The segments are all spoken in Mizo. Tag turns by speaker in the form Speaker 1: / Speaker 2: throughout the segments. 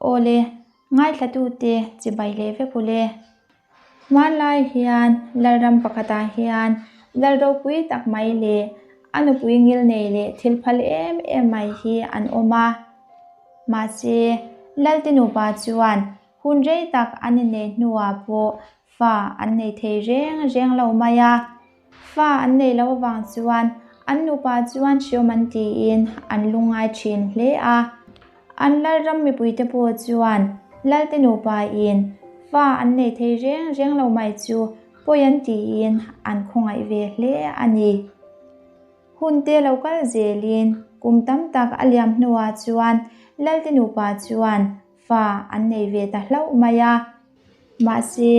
Speaker 1: Awle, ngaithlatute chibai leh vek ule. Hmanlai hian Lalram pakhatah hian Lal ropui tak mai leh a nupui ngilnei leh thil phal em em mai hi an awm a. Mahse, Lalte nupa chuan hun rei tak an inneih hnuah pawh fa an nei thei reng reng lo mai a. Fa an nei lo avang chuan an nupa chuan hriawm an tiin an lungngai thin hle a. An Lalram mipuite pawh chuan Lalte nupa in fa an nei thei reng reng lo mai chu pawi an tiin an khawngaih ve hle a ni. Hun te lo kal zelin kum tam tak a liam hnuah chuan Lalte nupa chuan fa an nei ve ta hlauh mai a. Mahse,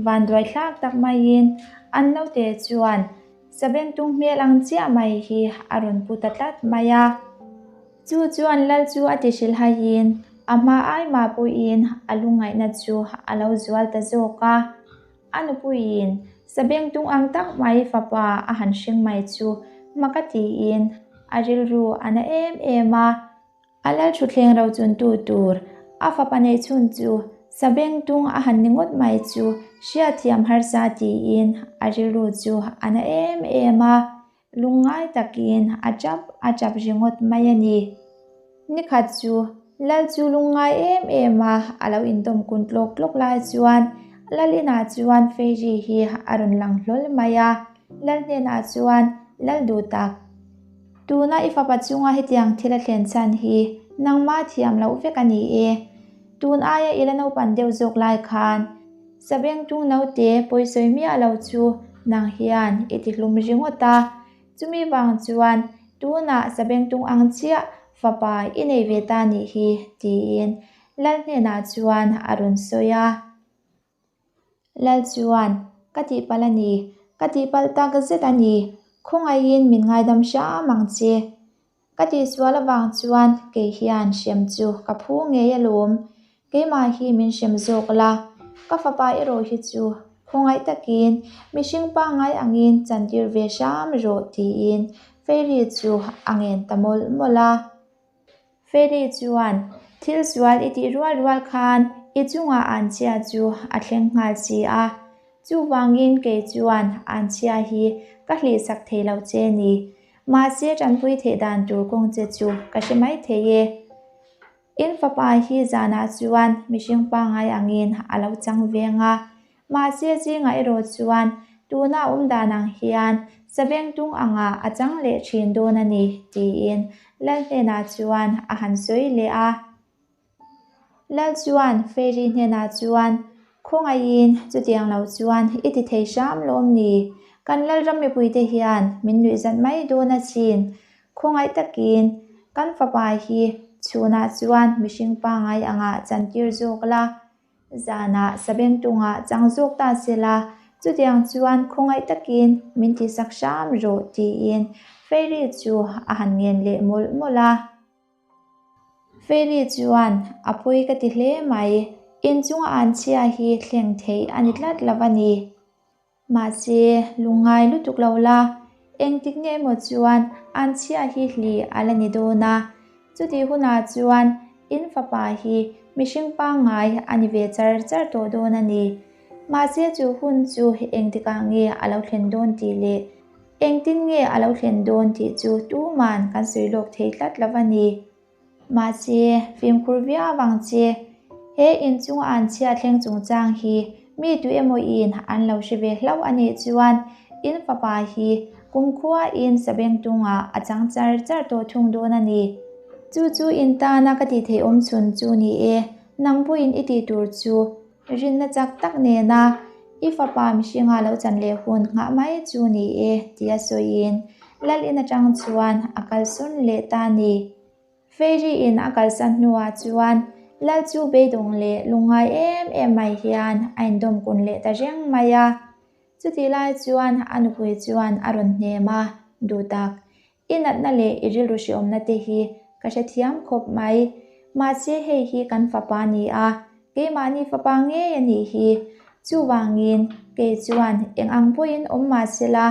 Speaker 1: vanduai thlak tak maiin an naute chuan Sabengtung hmel ang chiah mai hi a rawn pu ta tlat mai a. Chu chuan Lal chu a ti hrilhaiin a hma ai mah pawhin a lungngaihna chu a lo zual ta zawk a. A nupuiin Sabengtung ang tak mai fapa a han hring mai chu hma ka tiin a rilru a na em em a. A lal thutthleng ro chuntu tur a fapa neih chhun chu Sabengtung a han ni ngawt mai chu hriatthiam harsa tiin a rilru chu a na em em a, lungngai takin a tap a tap ringawt mai a ni. Nikhat chu Lal chu lungngai em em a a lo indawm kun tlawk tlawk lai chuan Lal inah chuan Fairy hi a rawn lang hlawl mai a, Lal hnenah chuan Lal duh tak. Tuna i fapa chunga hetiang thil a thlen chhan hi nangmah thiam loh vek a ni e. Tun aia i la naupan deuh zawk lai khan Sabengtung naute pawisawi miah lo chu nang hian i ti hlum ringawt a. Chumi vang chuan tunah Sabengtung ang chiah fapa i nei ve ta nih hi tiin Lal hnenah chuan a rawn sawi a. Lal chuan, Ka tihpalh a ni, ka tihpalh tak zet a ni, khawngaihin min ngaidam hram ang che. Ka tihsual avang chuan kei hian hrem chu ka phu ngei alawm, keimah hi min hrem zawk la, ka fapa erawh hi chu khawngaih takin mihring pangngai angin chantir ve hram rawh tiin Fairy chu a ngen ta mawlh mawlh a. Feli chuan, Thil sual i tih rual rual khan i chungah anchhia chu a thleng nghal si a, chuvangin kei chuan anchhia hi ka hlihsak thei lo che ni. Mahse tanpui theih dan tur kawng che chu ka hre mai thei e. In fapa hi zanah chuan mihring pangngai angin a lo chang veng a, Mahse zingah erawh chuan tuna awm dan ang hian Sabengtung angah a chang leh thin dawn a ni, tiin Lal hnenah chuan a han sawi leh a. Lal chuan Fairy hnenah chuan, Khawngaihin chutiang lo chuan i ti thei hram lawm ni? Kan Lalram mipuite hian min nuihzat mai dawn asin. Khawngaih takin kan fapa hi chhunah chuan mihring pangngai angah chantir zawk la, Zanah Sabengtungah chang zawk ta se la, chutiang chuan khawngaih takin min tihsak hram rawh tiin Fairy chu a han ngen leh mawlh mawlh a. Fairy chuan, A pawi ka ti hle mai, inchunga an chhia hi thleng theih a ni tlat lo a ni. Mahse, lungngai lutuk lo la, engtik nge emaw chuan an chhia hi hli a la ni dawn a. Chutih hunah chuan in fapa hi mihring pangngai a ni ve char char tawh dawn a ni. Mahse chu hun chu engtikah nge a lo thlen dawn tih leh engtin nge a lo thlen dawn tih chu tuman kan sawi lawk thei tlat lo a ni. Mahse, fimkhur viau vang che. He inchung an chhia thleng chungchang hi mi tu emaw in an lo hre ve hlauh a nih chuan in fapa hi kumkhua in Sabengtungah a chang char char tawh thung dawn a ni. Chu chu in tana ka tih theih awm chhun chu ni e, nang pawhin i tih tur chu rinna chak tak nena i fapa mihringa lo chan leh hun nghah mai chu ni e tia sawiin Lal in atang chuan a kalsawn leh ta ni. Fairy in a kalsan hnuah chuan Lal chu beidawng leh lungngai em em mai hian a indawm kun leh ta reng mai a. Chutih lai chuan a nupui chuan a rawn hnem a, duh tak. I natna leh i rilru hreawmna te hi ka hrethiam khawp mai. Mahse hei hi kan fapa a ni a, keimahni fapa ngei a nih hi. Chuvangin kei chuan eng ang pawhin awm mah sela,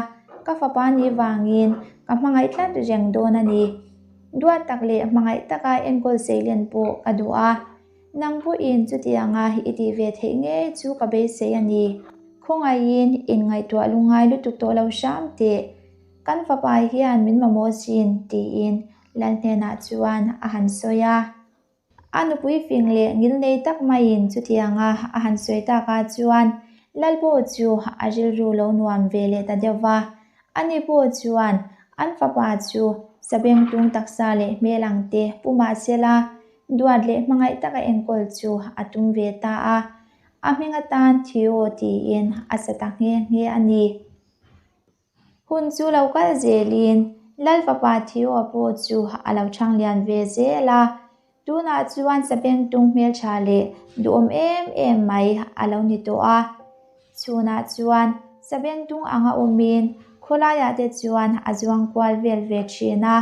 Speaker 1: ka fapa nih vangin ka hmangaih tlat reng dawn a ni. Duat tak leh hmangaih taka enkawl seilen pawh ka duh a. Nang pawhin chutianga i tih ve theih ngei chu ka beisei a ni. Khawngaihin inngaihtuah lungngai lutuk tawh lo hram teh. Kan fapa hian min mamawh sin, tiin Lal hnenah chuan a han sawi a. A nupui fing leh ngilnei tak maiin chutianga a han sawi takah chuan Lal pawh chu a rilru lo nuam ve leh ta deuh va. Ani pawh chuan an fapa chu sabengtung taksa leh hmel ang te pu mahsela duat leh hmangaih taka enkawl chu a tum ve ta a. A hming atan Theo tiin a sa ta nghe nghe a ni. Hun chu lo kal zelin Lal fapa Theo pawh chu a lo chhang lian ve zel a, tunah chuan Sabengtung hmeltha leh duhawm em em mai a lo ni tawh a. Chhunah chuan Sabengtung anga awmin khawlaiah te chuan a zuang kual vel ve thin a.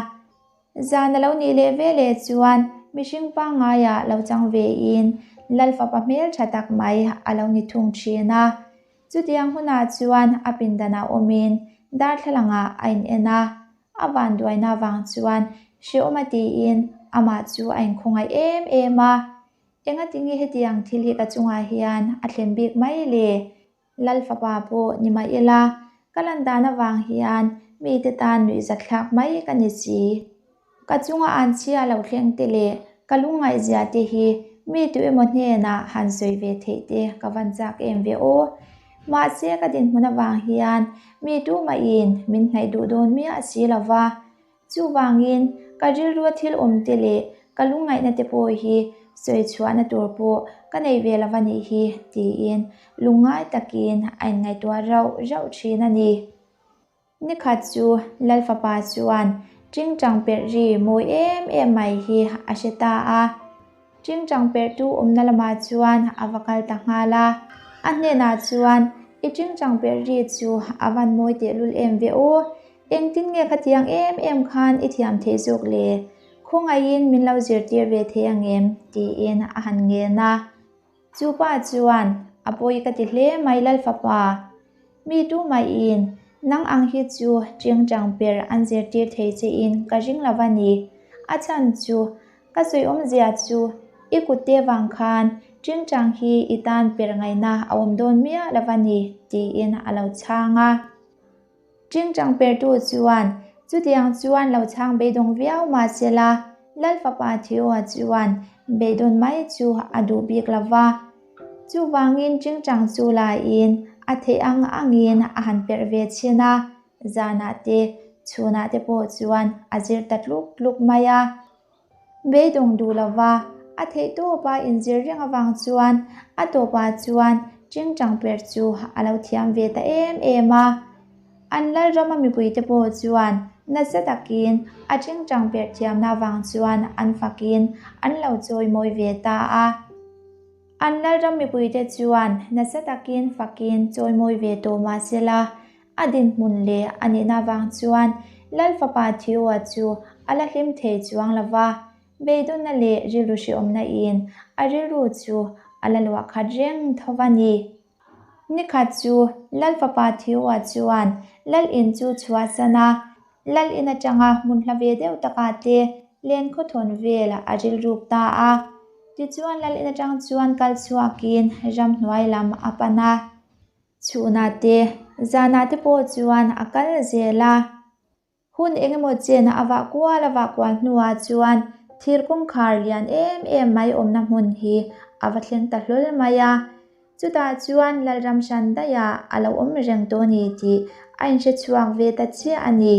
Speaker 1: Zan a lo nih leh ve leh chuan mihring pangngaiah lo chang vein Lal fapa hmeltha tak mai a lo ni thung thin a. Chutiang hunah chuan a pindanah awmin darthlalangah a in en a, a vanduaina vang chuan hrehawm a tiin amah chu a inkhawngaih em em a. Engatinge hetiang thil hi ka chungah hian a thlen bik mai le? Lal fapa pawh ni mah ila, ka lan dan avang hian mite tan nuihzatthlak mai ka ni si. Ka chunga an chhia lo thleng te leh ka lungngaihzia te hi mi tu emaw hnenah han sawi ve theih te ka van chak em ve aw. Mahse ka dinhmun avang hian mi tumahin min hnaih duh dawn miah si lo va. Chuvangin ka rilrua thil awm te leh ka lungngaihna te pawh hi sawi chhuahna tur pawh ka nei ve lo va nih hi tiin lungngai takin a inngaihtuah rauh rauh thin a ni. Nikhat chu Lal fapa chuan tingtang perh ri mawi em em mai hi a hre ta a. Tingtang perhtu awmna lamah chuan a va kal ta nghal a. A hnenah chuan, I tingtang perh ri chu a van mawi tehlul em ve aw. Engtin nge khatiang em em khan i thiam theih zawk le? Khawngaihin min lo zirtir ve thei ang em? tiin a han ngen a. Chu pa chuan, A pawi ka ti hle mai Lal fapa. Mi tu maiin nang ang hi chu ṭingṭang per an zirtir thei che in ka ring lo va ni. A chhan chu, ka sawi awmzia chu i kutte vang khan ṭingṭang hi i tan per ngaihna a awm dawn miah lo va ni, tiin a lo chhang a. Ṭingṭang pertu chuan chutiang chuan lo chhang beidawng viau mah se la, Lal fapa Theo-a chuan beidawn mai chu a duh bik lo va. Chuvangin ṭingṭang chu laiin a theih ang angin a han perh ve chhin a, zanah te, chhunah te pawh chuan a zir ta tluk tluk mai a. Beidawng duh lo va, a theih tawpa inzir reng avang chuan a tawpah chuan ṭingṭang per chu a lo thiam ve ta em em a. An Lalrama mipuite pawh chuan nasa takin a ṭingṭang per thiamna avang chuan an fakin an lo chawimawi ve ta a. An Lalram mipuite chuan nasa takin fakin chawimawi ve tawh mah sela, A dinhmun leh a nihna vang chuan Lal fapa Theo-a chu a la hlim thei chuang lo va, beidawnna leh rilru hrehawmna in a rilru chu a la luah khat reng tho va ni. Nikhat chu Lal fapa Theo-a chuan Lal in chu chhuahsan a, Lal in atanga hmun hla ve deuh takah te len khawthawn vel a rilruk ta a. Tichuan Lal in atang chuan kal chhuakin ramhnuai lam a pan a. Chhunah te, zanah te pawh chuan a kal zel a. Hun eng emaw chen a vah kual a vah kual hnuah chuan thir kawngkhar lian em em mai awmna hmun hi a va thleng ta hlawl mai a. Chutah chuan Lalram hran daihah a lo awm reng tawh a ni tih a inhre chhuak ve ta chiah a ni.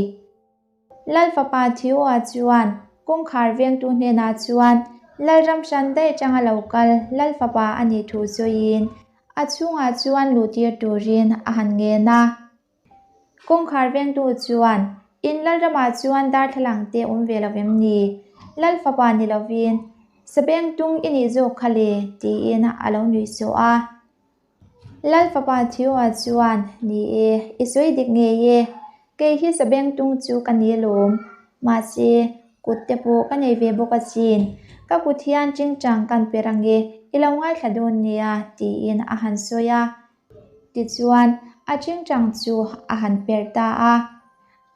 Speaker 1: Lal fapa Theo-a chuan kawngkhar vengtu hnenah chuan Lalram hran daih atanga lo kal Lal fapa a nih thu sawiin a chhungah chuan luhtir turin a han ngen a. Kawngkhar vengtu chuan, In Lalramah chuan darthlalang te awm ve lo em ni? Lal fapa ni lovin Sabengtung i nih zawk kha le, tiin a lo nuih sawh a. Lal fapa Theo-a chuan, Ni e, i sawi dik ngei e. Kei hi Sabengtung chu ka ni alawm. Mahse, kut te pawh ka nei ve bawk asin. Ka kut hian tingtang kan pe rang e, i lo ngaithla dawn nia, tiin a han sawi a. Tichuan, a tingtang chu a han perh ta a.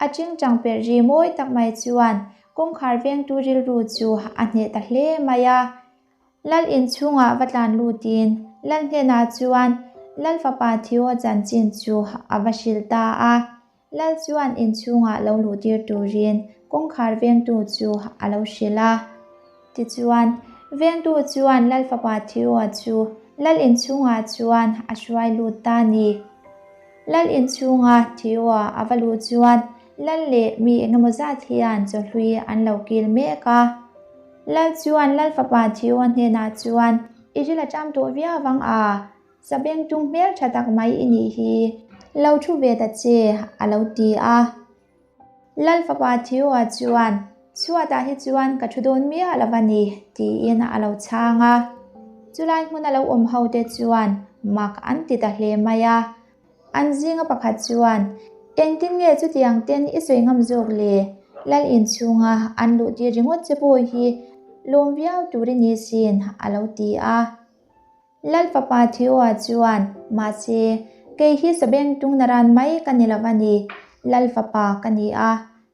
Speaker 1: A tingtang perh ri mawi tak mai chuan kawngkhar vengtu rilru chu a hneh ta hle mai a. Lal inchhungah va tlan lutin Lal hnenah chuan Lal fapa Theo chanchin chu a va hrilh ta a. Lal chuan inchhungah lo luhtir turin kawngkhar vengtu chu a lo hrilh a. Tichuan, vengtu chuan Lal fapa Theo chu Lal inchhungah chuan a hruai lut ta a ni. Lal inchhunga Theo a va luh chuan Lal leh mi engemaw zat hian chawhlui an lo kil mek a. Lal chuan Lal fapa Theo hnenah chuan, I ril a ṭam tawh viau vang a, sabengtung hmel ṭha tak mai i nih hi, lo thu ve ta che, a lo ti a. Lal fapa Theo chuan, Chhuatah hi chuan ka thu dawn miah lo a ni, tiin a lo chhang a. Chulai hmuna lo awm hote chuan mak an ti ta hle mai a. An zinga pakhat chuan, Engtin nge chutiang ten i sawi ngam zawk le? Lal inchhunga an luh tir ringawt che pawh hi lawm viau tur i ni sin, a lo ti a. Lal fapa Theo-a chuan, Mahse, kei hi sabengtung naran mai ka ni lo a ni, Lal fapa ka ni a.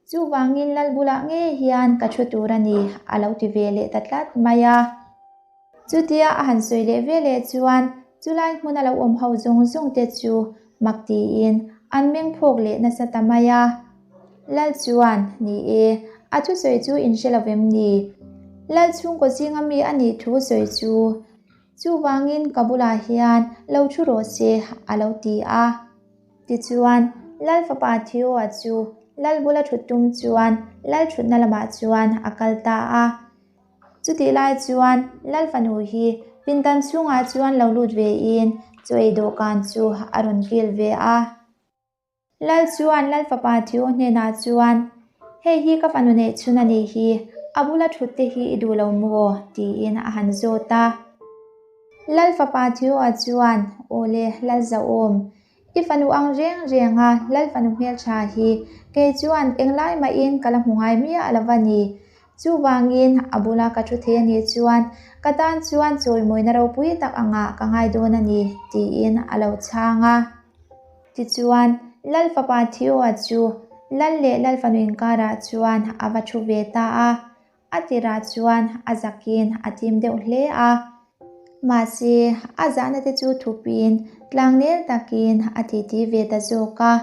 Speaker 1: Chuvangin Lal bulah ngei hian ka thu tur a ni, a lo ti ve leh ta tlat mai a. Chutia a han sawi leh ve leh chuan chulai hmuna lo awm ho zawng zawng te chu mak tiin an meng phawk leh nasa ta mai a. Lal chuan, Ni e, a thusawi chu in hre lo vem ni? Lal chhungkaw zinga mi a nih thu sawi chu chuvangin ka bulah hian lo thu rawh se, a lo ti a. Tichuan, Lal fapa Theo-a chu Lal bula thut tum chuan Lal thutna lamah chuan a kal ta a. Chutih lai chuan Lal fanu hi pindan chhungah chuan lo lut vein chaw ei dawhkan chu a rawn kil ve a. Lal chuan Lal fapa Theo hnenah chuan, Hei hi ka fanu neih chhun a nih hi, a bula thut te hi i duh lo maw? tiin a han zawt a. Lal fapa Theo-a chuan, Aw le, Lal Zahawm, I fanu ang reng reng a, Lal fanu hmeltha hi kei chuan englai mahin ka la hmu ngai miah lo va ni. Chuvangin a bula ka thu thei a nih chuan ka tan chuan chawimawina ropui tak angah ka ngai dawn a ni, tiin a lo chhang a. Tichuan, Lal fapa Theo-a chu Lal leh Lal fanu inkarah chuan a va thu ve ta a. A tirah chuan a zakin a tim deuh hle a. Mahse, a zahna te chu thupin tlangnel takin a titi ve ta zawk a.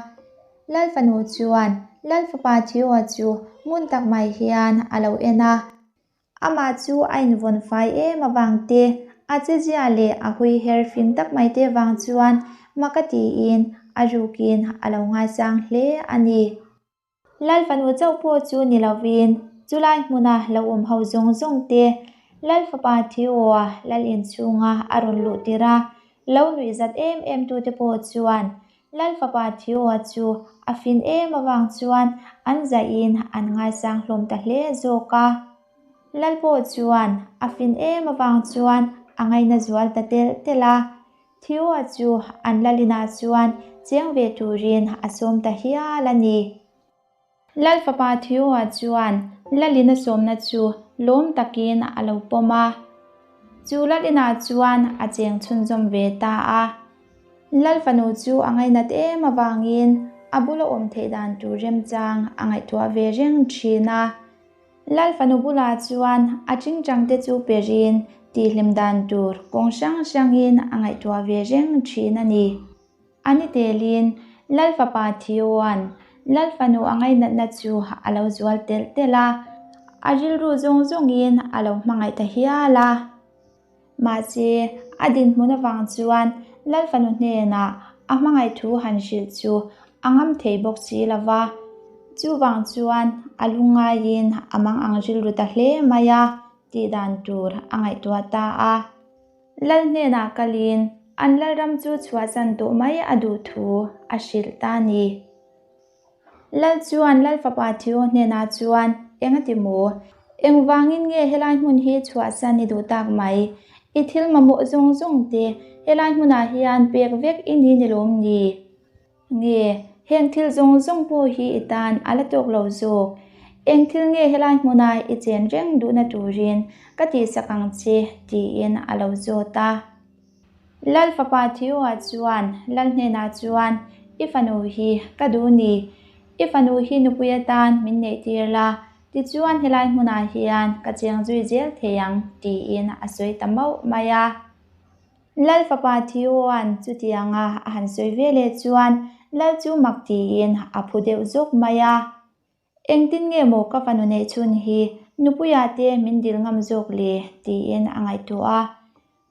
Speaker 1: Lal fanu chuan Lal fapa Theo-a chu ngun tak mai hian a lo en a. Amah chu a invawn fai em avang te, a chezia leh a hui her fing tak mai te vang chuan mak a tiin a rukin a lo ngaisang hle a ni. Lal fanu chauh pawh chu ni lovin chulai hmuna lo awm ho zawng zawng te Lal fapa Theo-a lal inchhunga a rawn luh tir a, lo nuih zat em em tute pawh chuan Lal fapa Theo-a chu a fin em avang chuan an zaihin an ngaisang hlawm ta hle zawk a. Lal pawh chuan a fin em avang chuan a ngaina zual ta telh telh a. Theo-a chu an Lalina chuan cheng ve turin a sawm ta hial a ni. Lal fapa Theo-a chuan Lalina sawmna chu lawm takin a lo pawm a. Chu Lalina chuan a cheng chhunzawm ve ta a. Lal fanu chu a ngainat em avangin a bula awm theih dan tur remchang a ngaihtuah ve reng thin a. Lal fanu bulah chuan a tingtang te chu perin tihhlim dan tur kawng hrang hrangin a ngaihtuah ve reng thin a ni. A ni telin Lal fapa Theo-a'n Lal fanu a ngainatna chu a lo zual telh telh a, a rilru zawng zawngin a lo hmangaih ta hial a. Mahse, a dinhmun avang chuan Lal fanu hnenah a hmangaih thu han hrilh chu a ngam thei bawk si lo va. Chuvang chuan a lungngaiin a mang ang rilru ta hle mai a tih dan tur a ngaihtuah ta a. Lal hnenah kalin an lalram chu chhuahsan tawh mai a duh thu a hrilh ta a ni. Lal chuan Lal fapa Theo hnenah chuan, Eng a ti maw? Engvangin nge helai hmun hi chhuahsan i duh tak mai? I thil mamawh zawng zawng te helai hmunah hian pek vek i ni ni lawm ni? Nge, heng thil zawng zawng pawh hi i tan a la tawk lo zawk. Eng thil nge helai hmuna i chen reng duhna turin ka tihsak ang che? tiin a lo zawt a. Lal fapa Theo-a chuan Lal hnenah chuan, I fanu hi ka duh ni. I fanu hi nupui atan min neih tir la. Tichuan helai hmunah hian ka cheng zui zel thei ang tiin a sawi ta mauh mai a. Lal fapa Theo-a'n chutianga a han sawi ve leh chuan Lal chu mak tiin a phu deuh zawk mai a. Engtin nge maw ka fanu neih chhun hi nupuiah te min dil ngam zawk le tiin a ngaihtuah a.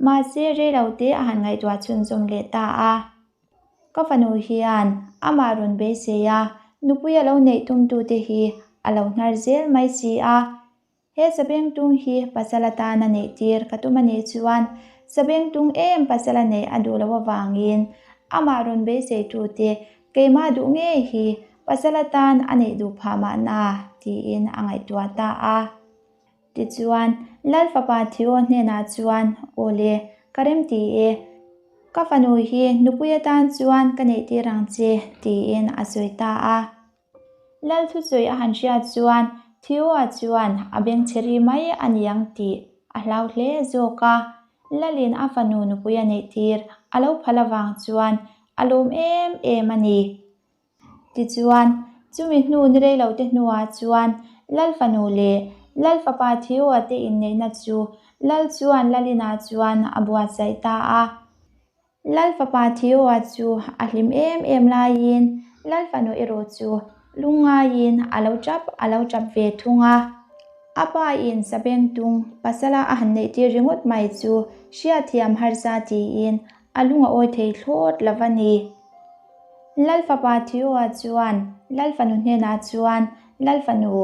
Speaker 1: Mahse reilo te a han ngaihtuah chhunzawm leh ta a. Ka fanu hian amah rawn beisei a, nupui a lo neih tumtute hi a lo hnar zel mai si a. He sabengtung hi pasal atana neih tir ka tum a nih chuan sabengtung em pasal a neih a duh loh avangin amah rawn beiseitute keimah duh ngei hi pasal atan a neih duh phah mahna tiin a ngaihtuah ta a. Tichuan, Lal fapa Theo hnenah chuan, Aw le, ka remti e. Ka fanu hi nupui atan chuan ka neih tir ang che, tiin a sawi ta a. Lal thusawi a han hriat chuan Theo-a chuan a beng chhe ri mai a ni ang tih a hlau hle zawk a. Lalin a fanu nupui a neih tir a lo phal avang chuan a lawm em em a ni. Tichuan, chumi hnu ni rei lo te hnuah chuan Lal fanu leh Lal fapa Theo-a te inneihna chu Lal chuan Lalinah chuan a buatsaih ta a. Lal fapa Theo-a chu a hlim em em laiin Lal fanu erawh chu lungngaiin a lo tap a lo tap ve thung a. A pa in Sabengtung pasala a han neih tir ringawt mai chu hriatthiam harsa tiin A lung a awi thei thlawt lo va ni. Lal fapa Theo-a chuan Lal fanu hnenah chuan, Lal fanu,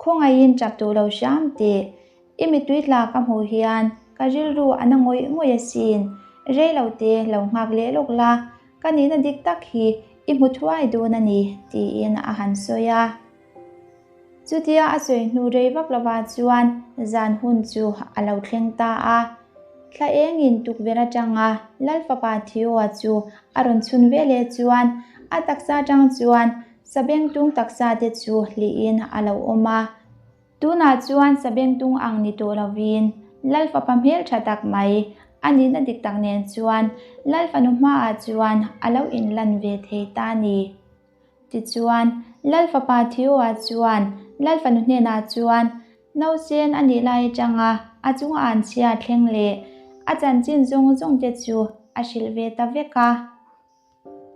Speaker 1: khawngaihin tap duh lo hram teh. I mittui tla ka hmuh hian ka rilru a na ngawih ngawih asin. Rei lo te lo nghak leh lawk la, ka nihna dik tak hi i hmu thuai dawn a ni, tiin a han sawi a. Chutia a sawi hnu rei vak lovah chuan zan hun chu a lo thleng ta a. Thla engin tukverh atanga Lal fapa Theo-a chu a rawn chhun ve leh chuan a taksa atang chuan sabengtung taksa te chu hlihin a lo awm a. Tunah chuan sabengtung ang ni tawh lovin Lal fapa hmeltha tak mai a nihna dik tak nen chuan Lal fanu hmaah chuan a lo inlan ve thei ta a ni. Tichuan, Lal fapa Theo-a chuan Lal fanu hnenah chuan nausen a nih lai atanga a chunga an chhia thleng leh a chanchin zawng zawng te chu a hrilh ve ta vek a.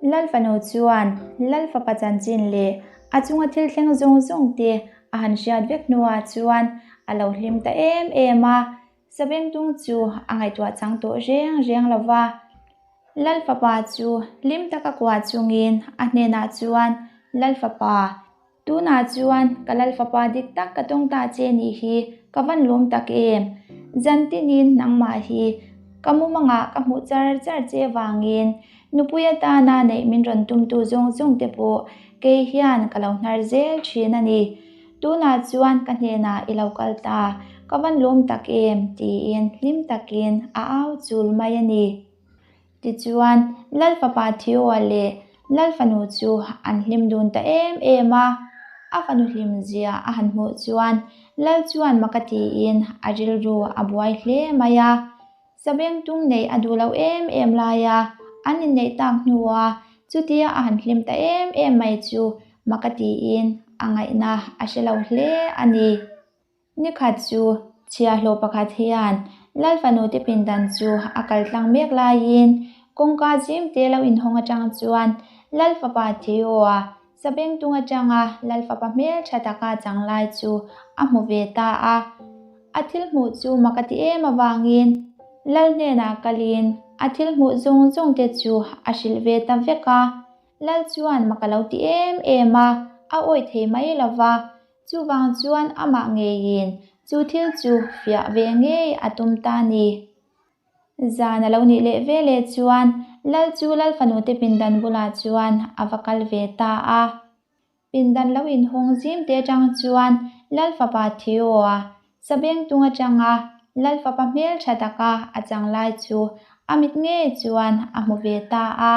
Speaker 1: Lal fanu chuan Lal fapa chanchin leh a chunga thil thleng zawng zawng te a han hriat vek hnuah chuan a lo hlim ta em em a, Sabengtung chu a ngaihtuah chang tawh reng reng lo va. Lal fapa chu hlim taka kuah chungin a hnenah chuan, Lal fapa, tunah chuan ka lal fapa dik tak ka tawng ta che nih hi ka van lawm tak em? Zan tinin nangmah hi ka mumangah ka hmuh char char che vangin nupui atana neih min rawn tumtu zawng zawng te pawh kei hian ka lo hnar zel thin a ni. Tunah chuan ka hnenah i lo kal ta, ka van lawm tak em? tiin hlim takin a au chul mai a ni. Tichuan, Lal fapa Theo-a leh Lal fanu chu an hlim dun ta em em a. A fanu hlim zia a han hmuh chuan Lal chuan mak a tiin a rilru a buai hle mai a. Sabengtung neih a duh lo em em lai a, an inneih tak hnua chutia a han hlim ta em em mai chu mak a tiin a ngaihna a hre lo hle a ni. Nikhat chu chhiahhlawh pakhat hian Lal fanu te pindan chu a kal tlang mek laiin kawngka zimte lo inhawng atang chuan Lal fapa Theo-a Sabengtung atanga Lal fapa hmel tha taka chang lai chu a hmu ve ta a. A thil hmuh chu mak a ti em avangin Lal hnenah kalin a thil hmuh zawng zawng te chu a hrilh ve ta vek a. Lal chuan mak a lo ti em em a, a awih thei mai lo va. Chuvang chuan amah ngeiin chu thil chu fiah ve ngei a tum ta ni. Zan a lo nih leh ve leh chuan Lal chu Lal fanu te pindan bulah chuan a va kal ve ta a. Pindan lo inhawng zim te atang chuan Lal fapa Theo-a sabengtung atanga Lal fapa hmel tha taka a chang lai chu a mit ngei chuan a hmu ve ta a.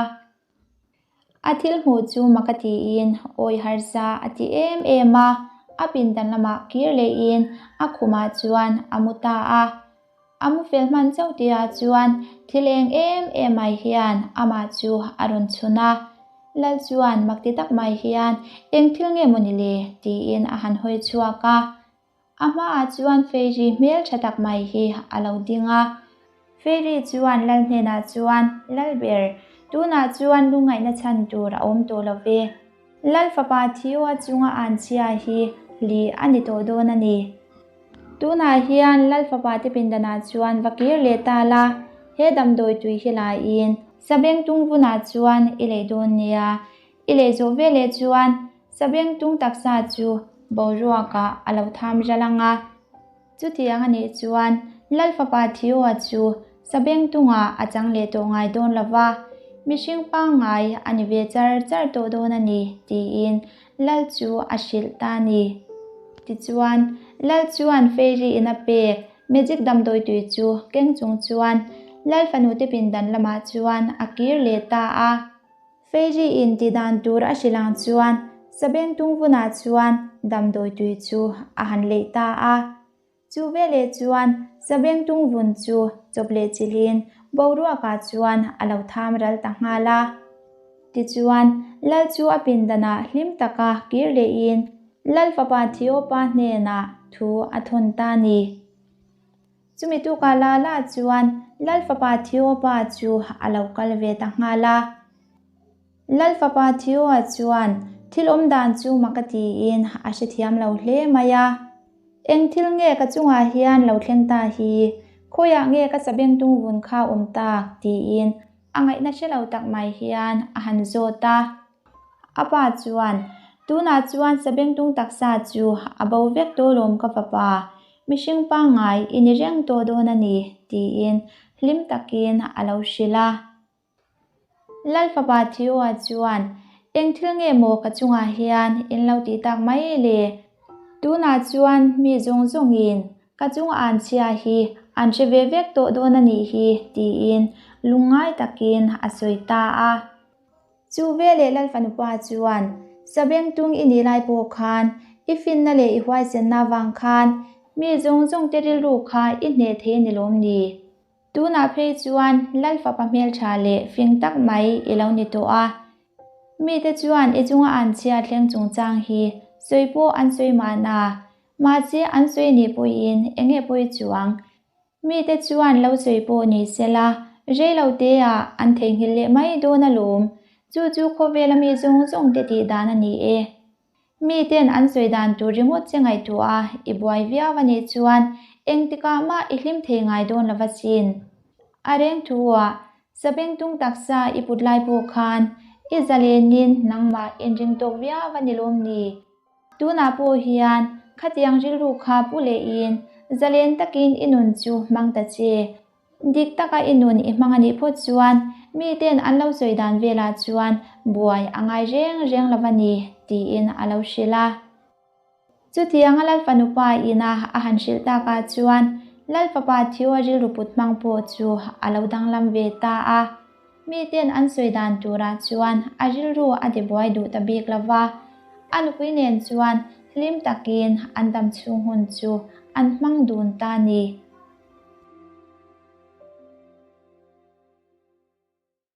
Speaker 1: A thil hmuh chu mak a tiin awi harsa a ti em em a, a pindan lamah kir lehin a khumah chuan a mu ta a. A mu fel hman chauh tihah chuan thil eng em em mai hian amah chu a rawn chhun a. Lal chuan mak ti tak mai hian eng thil nge maw ni le tiin a han hawi chhuak a. A hmaah chuan Fairy hmeltha tak mai hi a lo ding a. Fairy chuan Lal hnenah chuan, Lalber, tunah chuan lungngaihna chhan tur a awm tawh lo ve. Lal fapa Theo-a chunga an chhia hi li a ni tawh dawn a ni. Tunah hian Lal fapa te pindanah chuan va kir leh ta la, he damdawi tui hi laiin Sabengtung vunah chuan i lei dawn nia. I lei zawh veleh chuan Sabengtung taksa chu boruakah a lo tham ral ang a. Chutiang a nih chuan Lal fapa Theo-a chu Sabengtungah a chang leh tawh ngai dawn lo va, mihring pangngai a ni ve char char tawh dawn a ni, tiin Lal chu a hrilh ta a ni. Tichuan, Lal chuan Fairy in a pek magic damdawi tui chu keng chung chuan Lal fanute pindan lamah chuan a kir leh ta a. Fairy in ti dan tur a hrilh ang chuan Sabengtung vunah chuan damdawi tui chu a han leih ta a. Chu veleh chuan Sabengtung vun chu chawp leh chilhin boruakah chuan a lo tham ral ta nghal a. Tichuan, Lal chu a pindanah hlim taka kir lehin Lal fapa Theopa hnenah thu a thawn ta a ni. Chumi tukah la la chuan Lal fapa Theopa chu a lo kal ve ta nghal a. Lal fapa Theoa chuan thil awm dan chu mak a tiin a hrethiam lo hle mai a. Eng thil nge ka chungah hian lo thleng ta hi? Khawiah nge ka sabengtung vun kha awm tak? tiin a ngaihna hre lo tak mai hian a han zawt a. A pa chuan, Tunah chuan sabengtung taksa chu a bo vek tawh lawm ka fapa, mihring pangngai i ni reng tawh dawn a ni, tiin hlim takin a lo hrilh a. Lal fapa Theo-a chuan, Eng thil nge maw ka chungah hian in lo tih tak mai le? Tunah chuan mi zawng zawngin ka chung an chhia hi an hre ve vek tawh dawn a nih hi, tiin lungngai takin a sawi ta a. Chu veleh Lalfanupa chuan, Sabengtung i nih lai pawh khan, i finna leh i huaisenna avang khan mi zawng zawngte rilru kha i hneh thei a ni lawm ni? Tunah phei chuan Lalfapa hmeltha leh fing tak mai i lo ni tawh a. Mite chuan i chunga an chhia thleng chungchang hi sawi pawh an sawi mahna, mahse an sawi nih pawhin eng nge pawi chuang? Mite chuan lo sawi pawh ni sela, rei lo teah an theihnghilh leh mai dawn alawm. Chu chu khawvela mi zawng zawng te tih dan a ni e. Miten an sawi dan tur ringawt che ngaihtuah a, i buai viau a nih chuan engtikah mah i hlim thei ngai dawn lova chin. A reng thu-ah, Sabengtung taksa i put lai pawh khan i zalenin nangmah inring tawk viau a ni lawm ni? Tunah pawh hian khatiang rilru kha pu lehin zalen takin i nun chu hmang ta che. Dik taka i nun i hmang a nih phawt chuan miten an lo sawi dan velah chuan buai a ngai reng reng lo va ni, tiin a lo hrilh a. Chutianga Lalfanupa ina a han hrilh takah chuan Lalfapa Theo-a rilru put hmang pawh chu a lo danglam ve ta a. Miten an sawi dan turah chuan a rilru a ti buai duh ta bik lo va, a nupui nen chuan hlim takin an dam chhung hun chu an hmang dun ta ni.